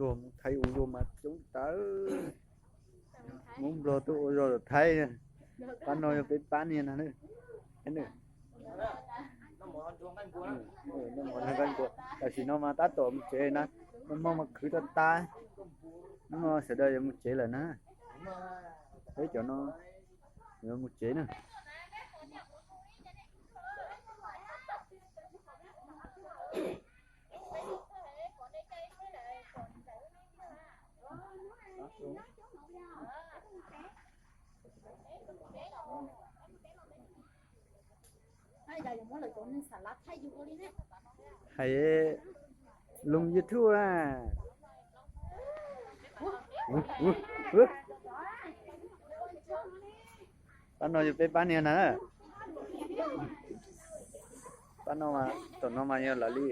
Luag mus Thaib ua luag mas coob tas. Hmoob Nplog tuaj ua zog tom Thaib. Pab no yog peb pab niag na. Tam sim no mas tab tom mus tsev na, noj hmo mas khwv tag tas. Hnub no sawv daws yuav mus tsev lawm na. Peb cov no yuav mus tsev na. Hais lus YouTube na. Pab no yog peb pab niag na. Pab no, tom no mas yog lawv li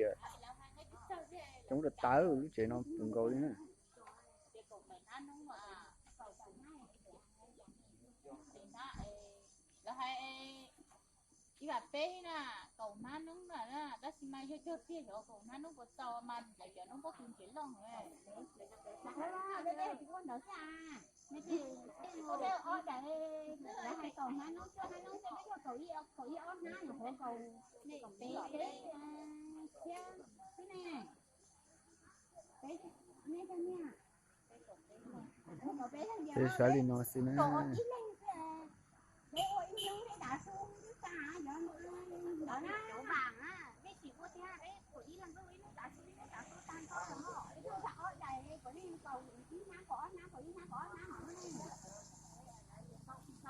coob tas tas, lub tsev no puv nkaus li na. Ib vas peb na, kaum hnab noob na, tab sis mas yog cog tiag xyov kaum hnab noob puas txaus mas lawv cov noob pob kws ntsev looj. Ob daim, lawv hais kaum hnab noob, cuaj hnab noob, tej peb yog kaum ib, kaum ib ob hnab, nyuam qhuav kaum peb, peb, thiab xwb ne. Peb sawv li no xwb na.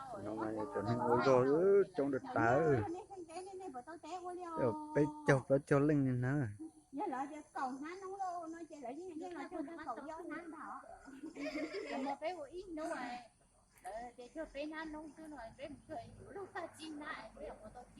Cov no mas yog cov neeg ua zog coob tas tas, peb caug plaub caug leej li na. Peb ua ib hnub, lawv tias cog peb hnab noob xwb no, peb mus cog yuav luag tag tsib hnab, peb yuav ua tau tsib